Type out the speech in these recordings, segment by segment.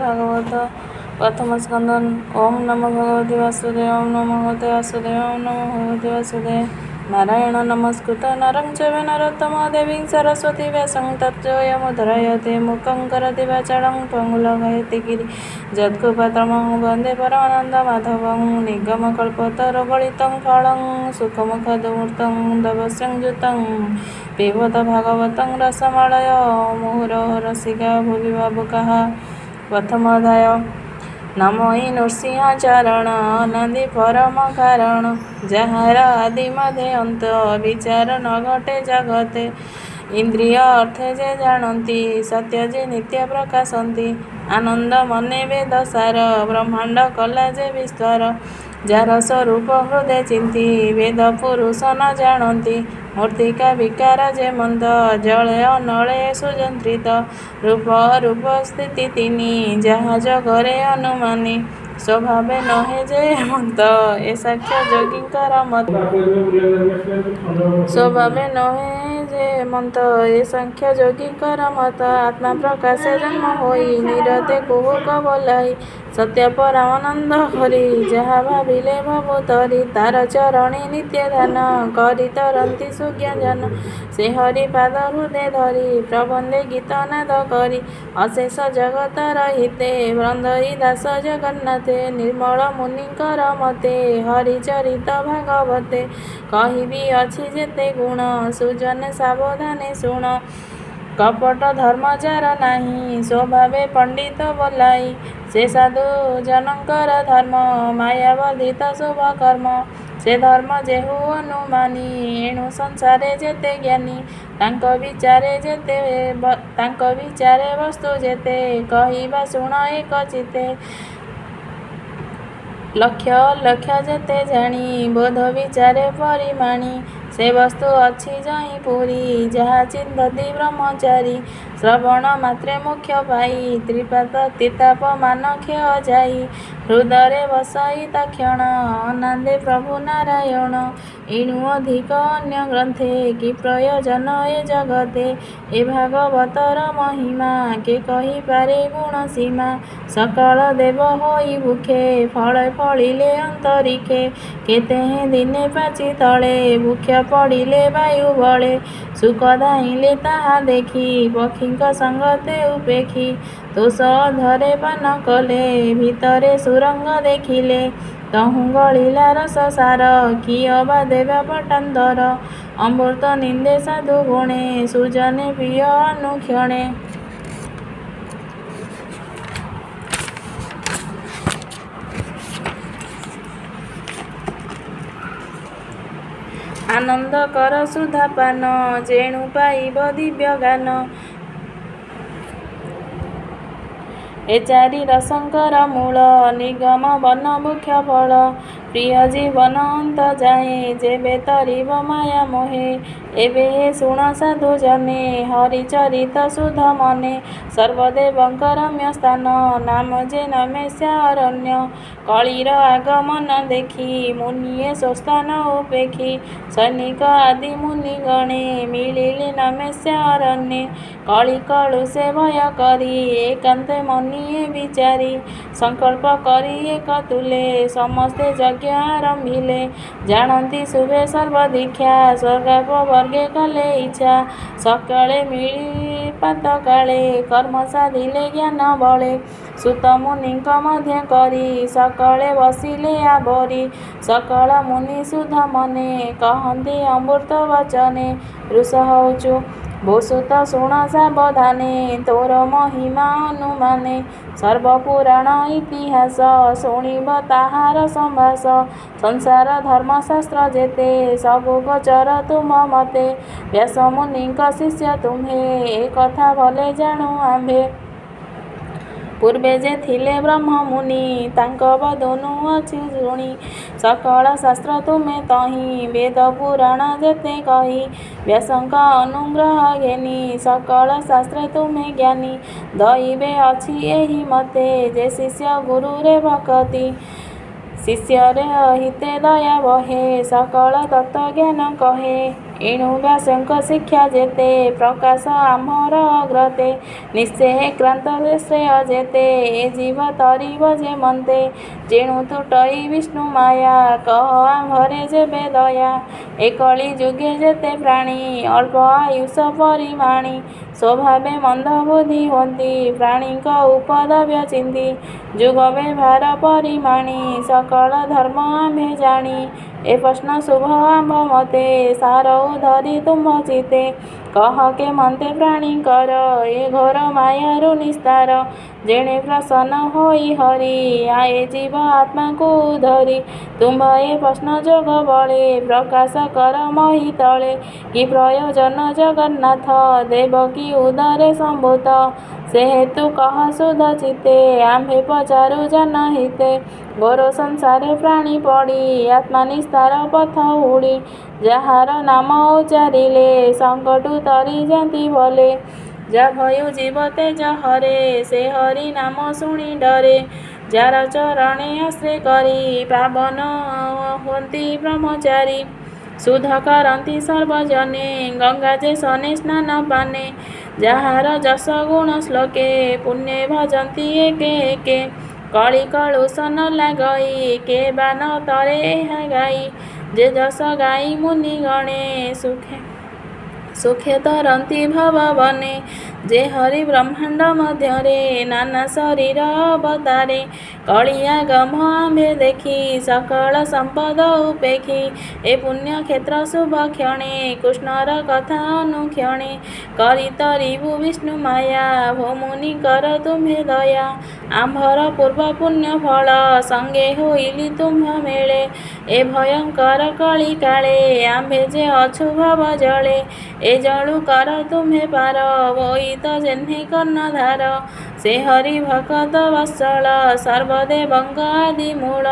ଭାଗବତ ପ୍ରଥମ ସ୍କନ୍ଦ। ଓମ୍ ନମୋ ଭଗବତେ ବାସୁଦେବ, ଓମ୍ ନମୋ ଭଗବତେ ବାସୁଦେବ, ଓମ୍ ନମୋ ଭଗବତେ ବାସୁଦେବ। ନାରାୟଣ ନମସ୍କୃତ ନରଂ ଚୈବ ନରୋତ୍ତମ ଦେବୀଂ ସରସ୍ୱତୀ ବ୍ୟାସଂ ତତ୍ଜୟମୁଦରୟତେ। ମୂକଂ କରୋତି ବାଚାଳଂ ପଙ୍ଗୁଲଘୟତି ଗିରି ଯତ୍କୃପାତମହଂ ବନ୍ଦେ ପରମାନନ୍ଦ ମାଧବଂ। ନିଗମକଳ୍ପତରୋଗଳିତଂ ଫଳଂ ଶୁକମୁଖାଦମୃତଂ ଦେବସଂଯୁତଂ ପିବତ ଭାଗବତଂ ରସମାଳୟ ମୁହୁରହୋ ରସିକା ଭୁବି ଭାବୁକାଃ। ପ୍ରଥମ ଅଧ୍ୟାୟ। ନମଇ ନୃସିଂହ ଚରଣ ଅନାଦି ପରମ କାରଣ, ଯାହାର ଆଦି ମଧ୍ୟେ ଅନ୍ତ ବିଚାର ନ ଘଟେ ଜଗତେ। ଇନ୍ଦ୍ରିୟ ଅର୍ଥେ ଯେ ଜାଣନ୍ତି, ସତ୍ୟ ଯେ ନିତ୍ୟ ପ୍ରକାଶନ୍ତି, ଆନନ୍ଦ ମନେ ବେଦ ସାର ବ୍ରହ୍ମାଣ୍ଡ କଲା ଯେ ବିସ୍ତାର। ଯାର ସ୍ୱରୂପ ହୃଦେ ଚିନ୍ତି, ବେଦ ପୁରୁଷ ନ ଜାଣନ୍ତି, ମୂର୍ତ୍ତିକା ବିକାର ଯେମନ୍ତ, ଜଳେ ଅନଳେ ସୁଯନ୍ତ୍ରିତ, ରୂପ ଅରୂପ ସ୍ଥିତି ତିନି, ଯାହା ଯୋଗରେ ଅନୁମାନୀ, ସ୍ୱଭାବେ ନୋହେ ଯେ ଏମନ୍ତ, ଏ ସାଂଖ୍ୟ ଯୋଗୀଙ୍କର ମତ। ସ୍ୱଭାବେ ନୋହେ ଯେ ଏମନ୍ତ, ଏ ସାଂଖ୍ୟ ଯୋଗୀଙ୍କର ମତ। ଆତ୍ମା ପ୍ରକାଶେ ଜନ୍ମ ହୋଇ, ନିରତେ କୁହୁକ ବୋଲାଇ, ସତ୍ୟ ପରମାନନ୍ଦ ହରି, ଯାହା ଭାବିଲେ ଭବୁ ତରି। ତାର ଚରଣେ ନିତ୍ୟ ଧ୍ୟାନ କରି ତରନ୍ତି ସୁଜ୍ଞ ଜନ, ସେ ହରି ପାଦ ହୃଦେ ଧରି, ପ୍ରବନ୍ଧେ ଗୀତ ନାଦ କରି। ଅଶେଷ ଜଗତର ହିତେ ବନ୍ଦଇ ଦାସ ଜଗନ୍ନାଥେ, ନିର୍ମଳ ମୁନିଙ୍କର ମତେ ହରି ଚରିତ ଭାଗବତେ। କହିବି ଅଛି ଯେତେ ଗୁଣ, ସୁଜନେ ସାବଧାନେ ଶୁଣ। କପଟ ଧର୍ମ ଯାର ନାହିଁ, ସ୍ୱଭାବେ ପଣ୍ଡିତ ବୋଲାଇ, ସେ ସାଧୁ ଜନଙ୍କର ଧର୍ମ, ମାୟା ବର୍ଦ୍ଧିତ ଶୁଭ କର୍ମ। ସେ ଧର୍ମ ଯେହୁ ଅନୁମାନି, ଏଣୁ ସଂସାରେ ଯେତେ ଜ୍ଞାନୀ, ତାଙ୍କ ବିଚାରେ ଯେତେ ତାଙ୍କ ବିଚାରେ ବସ୍ତୁ ଯେତେ, କହିବା ଶୁଣ ଏକ ଚିତ୍ତେ। ଲକ୍ଷ ଅଲକ୍ଷ ଯେତେ ଜାଣି, ବୋଧ ବିଚାରେ ପରିମାଣି, ସେ ବସ୍ତୁ ଅଛି ଯହିଁ ପୂରି, ଯାହା ଚିନ୍ତନ୍ତି ବ୍ରହ୍ମଚାରୀ। ଶ୍ରବଣ ମାତ୍ରେ ମୋକ୍ଷ ପାଇ, ତ୍ରିପାତ ତ୍ରିତାପ ମାନ କ୍ଷୟ ଯାଇ, ହୃଦରେ ବସଇ ତକ୍ଷଣ ଆନନ୍ଦେ ପ୍ରଭୁ ନାରାୟଣ। ଏଣୁ ଅଧିକ ଅନ୍ୟ ଗ୍ରନ୍ଥେ କି ପ୍ରୟୋଜନ ଏ ଜଗତେ। ଏ ଭାଗବତର ମହିମା କେ କହିପାରେ ଗୁଣ ସୀମା। ସକଳ ଦେବ ହୋଇ ବୃକ୍ଷେ, ଫଳ ଫଳିଲେ ଅନ୍ତରୀକ୍ଷେ, କେତେହେଁ ଦିନେ ପାଚି ତଳେ ବୃକ୍ଷ ପଡ଼ିଲେ ବାୟୁ ବଳେ। ଶୁକ ଧାଇଁଲେ ତାହା ଦେଖି, ପକ୍ଷୀଙ୍କ ସଙ୍ଗତେ ଉପେକ୍ଷି, ତୋଷ ଅଧରେ ପାନ କଲେ, ଭିତରେ ସୁରଙ୍ଗ ଦେଖିଲେ। ତହୁଁ ଗଳିଲା ରସ ସାର, କି ଅବା ଦେବା ପଟାନ୍ତର। ଅମୃତ ନିନ୍ଦେ ସାଧୁ ଗୁଣେ, ସୁଜନେ ପିଅ ଅନୁକ୍ଷଣେ। ଆନନ୍ଦ କର ସୁଧା ପାନ, ଯେଣୁ ପାଇବ ଦିବ୍ୟ ଜ୍ଞାନ। ଏ ଚାରି ରସଙ୍କର ମୂଳ, ନିଗମ ବନ ବୃକ୍ଷ ଫଳ। ପ୍ରିୟ ଜୀବନ ଅନ୍ତ ଯାଏ, ଯେବେ ତରିବ ମାୟା ମୋହେ। ଏବେ ହେ ଶୁଣ ସାଧୁ ଜନେ, ହରି ଚରିତ ଶୁଦ୍ଧ ମନେ। ସର୍ବଦେବଙ୍କ ରମ୍ୟ ସ୍ଥାନ, ନାମ ଯେ ନୈମିଷାରଣ୍ୟ। କଳିର ଆଗମନ ଦେଖି, ମୁନିଏ ସ୍ୱସ୍ଥାନ ଉପେକ୍ଷି, ସୈନିକ ଆଦି ମୁନିଗଣେ ମିଳିଲେ ନୈମିଷାରଣ୍ୟେ। କଳି କଳୁଷେ ଭୟ କରି, ଏକାନ୍ତେ ମନିଏ ବିଚାରି, ସଂକଳ୍ପ କରି ଏକ ତୁଲେ, ସମସ୍ତେ ଯଜ୍ଞ ଆରମ୍ଭିଲେ। ଜାଣନ୍ତି ଶୁଭେ ସର୍ବ ଦୀକ୍ଷା, ସ୍ୱର୍ଗାପବର୍ଗେ କଲେ ଇଚ୍ଛା, ସକଳେ ମିଳି ପ୍ରାତଃକାଳେ କର୍ମ ସାଧିଲେ ଜ୍ଞାନ ବଳେ। ସୂତ ମୁନିଙ୍କ ମଧ୍ୟେ କରି, ସକଳେ ବସିଲେ ଆବରି, ସକଳ ମୁନି ଶୁଦ୍ଧ ମନେ କହନ୍ତି ଅମୃତ ବଚନେ। ଋଷ ହଉଚୁ ଭୋ ସୂତ ଶୁଣ ସାବଧାନେ, ତୋର ମହିମା ଅନୁମାନେ। ସର୍ବ ପୁରାଣ ଇତିହାସ, ଶୁଣିବ ତାହାର ସମ୍ଭାଷ, ସଂସାର ଧର୍ମ ଶାସ୍ତ୍ର ଯେତେ, ସବୁ ଗୋଚର ତୁମ୍ଭ ମତେ। ବ୍ୟାସ ମୁନିଙ୍କ ଶିଷ୍ୟ ତୁମ୍ଭେ, ଏ କଥା ଭଲେ ଜାଣୁ ଆମ୍ଭେ। ପୂର୍ବେ ଯେ ଥିଲେ ବ୍ରହ୍ମମୁନି, ତାଙ୍କ ବଦନୁ ଅଛୁ ଶୁଣି, ସକଳ ଶାସ୍ତ୍ର ତୁମେ ତହିଁ ବେଦ ପୁରାଣ ଯେତେ କହି। ବ୍ୟାସଙ୍କ ଅନୁଗ୍ରହ ଘେନି, ସକଳ ଶାସ୍ତ୍ରେ ତୁମ୍ଭେ ଜ୍ଞାନୀ। ଦଇବେ ଅଛି ଏହି ମତେ, ଯେ ଶିଷ୍ୟ ଗୁରୁରେ ଭକତି, ଶିଷ୍ୟର ହିତେ ଦୟା ବହେ, ସକଳ ତତ୍ତ୍ୱ ଜ୍ଞାନ କହେ। ଏଣୁ ବ୍ୟାସଙ୍କ ଶିକ୍ଷା ଯେତେ ପ୍ରକାଶ ଆମ୍ଭର ଅଗ୍ରତେ। ନିଶ୍ଚେ ଏକାନ୍ତେ ଶ୍ରେୟ ଯେତେ ଏ ଜୀବ ତରିବ ଯେମନ୍ତେ। ଯେଣୁ ତୁଟଇ ବିଷ୍ଣୁମାୟା କହ ଆମ୍ଭରେ ଯେବେ ଦୟା। ଏ କଳିଯୁଗେ ଯେତେ ପ୍ରାଣୀ ଅଳ୍ପ ଆୟୁଷ ପରିମାଣି। ସ୍ୱଭାବେ ମନ୍ଦବୁଦ୍ଧି ହୋନ୍ତି ପ୍ରାଣୀଙ୍କ ଉପଦ୍ରବ ଚିନ୍ତି। ଯୁଗ ବେଭାର ପରିମାଣି ସକଳ ଧର୍ମ ଆମ୍ଭେ ଜାଣି। ଏ ପ୍ରଶ୍ନ ଶୁଭ ଆମ୍ଭ ମତେ ସାରଉ ଧରି ତୁମ୍ଭ ଚିତ୍ତେ। କହ କେମନ୍ତେ ପ୍ରାଣୀଙ୍କର ଏ ଘୋର ମାୟାରୁ ନିସ୍ତାର। ଯେଣେ ପ୍ରସନ୍ନ ହୋଇ ହରି ଏ ଜୀବ ଆତ୍ମାଙ୍କୁ ଉଦ୍ଧରି। ତୁମ୍ଭ ଏ ପ୍ରଶ୍ନ ଯୋଗବଳେ ପ୍ରକାଶ କର ମହୀତଳେ। କି ପ୍ରୟୋଜନ ଜଗନ୍ନାଥ ଦେବକୀ ଉଦରେ ସମ୍ଭୂତ। ସେ ହେତୁ କହ ଶୁଦ୍ଧଚିତ୍ତେ ଆମ୍ଭେ ପଚାରୁ ଜନହିତେ। ଘୋର ସଂସାରେ ପ୍ରାଣୀ ପଡ଼ି ଆତ୍ମା ନିସ୍ତାର ପଥ ହୁଡ଼ି। ଯାହାର ନାମ ଉଚ୍ଚାରିଲେ ସଙ୍କଟୁ ତରି ଯାନ୍ତି ଭଲେ। ଯା ଭୟୁ ଜୀବ ତେଜ ହରେ ସେ ହରି ନାମ ଶୁଣି ଡରେ। ଯାର ଚରଣେ ଆଶ୍ରେ କରି ପାବନ ହୋନ୍ତି ବ୍ରହ୍ମଚାରୀ। ଶୁଦ୍ଧ କରନ୍ତି ସର୍ବଜନେ ଗଙ୍ଗା ଯେ ସନେ ସ୍ନାନ ପାନେ। ଯାହାର ଯଶ ଗୁଣ ଶ୍ଲୋକେ ପୁଣ୍ୟେ ଭଜନ୍ତି ଏକେ ଏକେ। କଳି କଳୁଷ ନ ଲାଗଇ କେ ବା ନ ତରେ ଏହା ଗାଇ। ଯେ ଯଶ ଗାଇ ମୁନିଗଣେ ସୁଖେ ସୁଖେ ତରନ୍ତି ଭବ ବନେ। ଯେ ହରି ବ୍ରହ୍ମାଣ୍ଡ ମଧ୍ୟରେ ନାନା ଶରୀର ଅବତାରେ। କଳି ଆଗମ ଆମ୍ଭେ ଦେଖି ସକଳ ସମ୍ପଦ ଉପେକ୍ଷି। ଏ ପୁଣ୍ୟକ୍ଷେତ୍ର ଶୁଭକ୍ଷଣେ କୃଷ୍ଣର କଥା ଅନୁକ୍ଷଣେ। କରି ତରିବୁ ବିଷ୍ଣୁମାୟା ଭୋ ମୁନି କର ତୁମ୍ଭେ ଦୟା। ଆମ୍ଭର ପୂର୍ବ ପୁଣ୍ୟଫଳ ସଙ୍ଗେ ହୋଇଲି ତୁମ୍ଭ ମେଳେ। ଏ ଭୟଙ୍କର କଳିକାଳେ ଆମ୍ଭେ ଯେ ଅଛୁ ଭବଜଳେ। ଏ ଜଳୁ କର ତୁମ୍ଭେ ପାର ବୋଇତ ଯେହ୍ନେ କର୍ଣ୍ଣଧାର। ସେ ହରି ଭକତ ବତ୍ସଳ ସର୍ବଦେବଙ୍କ ଆଦି ମୂଳ।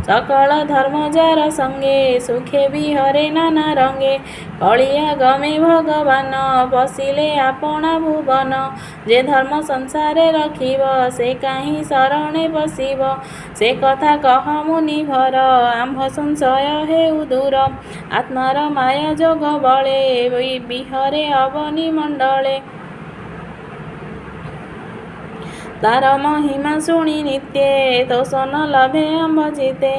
ସକଳ ଧର୍ମ ଯାର ସଙ୍ଗେ ସୁଖେ ବିହରେ ନାନା ରଙ୍ଗେ। କଳି ଆଗମେ ଭଗବାନ ପଶିଲେ ଆପଣା ଭୁବନ। ଯେ ଧର୍ମ ସଂସାରେ ରଖିବ ସେ କାହିଁ ଶରଣେ ପଶିବ। ସେ କଥା କହ ମୁନିବର ଆମ୍ଭ ସଂଶୟ ହେଉ ଦୂର। ଆତ୍ମାର ମାୟା ଯୋଗବଳେ ବିହରେ ଅବନୀ ମଣ୍ଡଳେ। ତାର ମହିମା ଶୁଣି ନିତ୍ୟେ ତୋଷ ନ ଲଭେ ଆମ୍ଭ ଚିତ୍ତେ।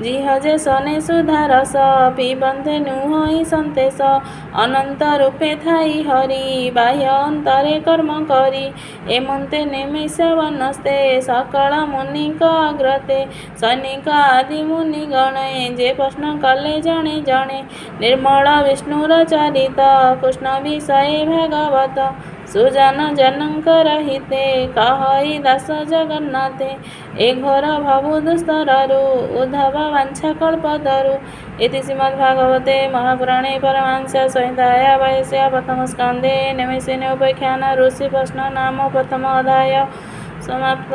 ଜିହ୍ୱ ଯେ ସନେ ସୁଧାରସ ପିବନ୍ତେ ନୁହଇ ସନ୍ତେଷ। ଅନନ୍ତ ରୂପେ ଥାଇ ହରି ବାହ୍ୟ ଅନ୍ତରେ କର୍ମ କରି। ଏମନ୍ତେ ନୈମିଷ ବନସ୍ତେ ସକଳ ମୁନିଙ୍କ ଅଗ୍ରତେ। ସନକ ଆଦି ମୁନିଗଣେ ଯେ ପ୍ରଶ୍ନ କଲେ ଜଣେ ଜଣେ। ନିର୍ମଳ ବିଷ୍ଣୁର ଚରିତ କୃଷ୍ଣ ବିଷୟେ ଭାଗବତ। ସୁଜନ ଜନଙ୍କର ହିତେ କହଇ ଦାସ ଜଗନ୍ନାଥେ। ଏ ଘୋର ଭବୁ ଦୁସ୍ତରରୁ ଉଦ୍ଧବ ବାଞ୍ଛା କଳ୍ପତରୁ। ଇତି ଶ୍ରୀମଦ୍ଭାଗବତେ ମହାପୁରାଣେ ପରମହଂସ୍ୟାଂ ସଂହିତାୟାଂ ବୟସ୍ୟାଂ ପ୍ରଥମସ୍କନ୍ଧେ ନୈମିଷାରଣ୍ୟ ଉପାଖ୍ୟାନ ଋଷି ପ୍ରଶ୍ନ ନାମ ପ୍ରଥମ ଅଧ୍ୟାୟ ସମାପ୍ତ।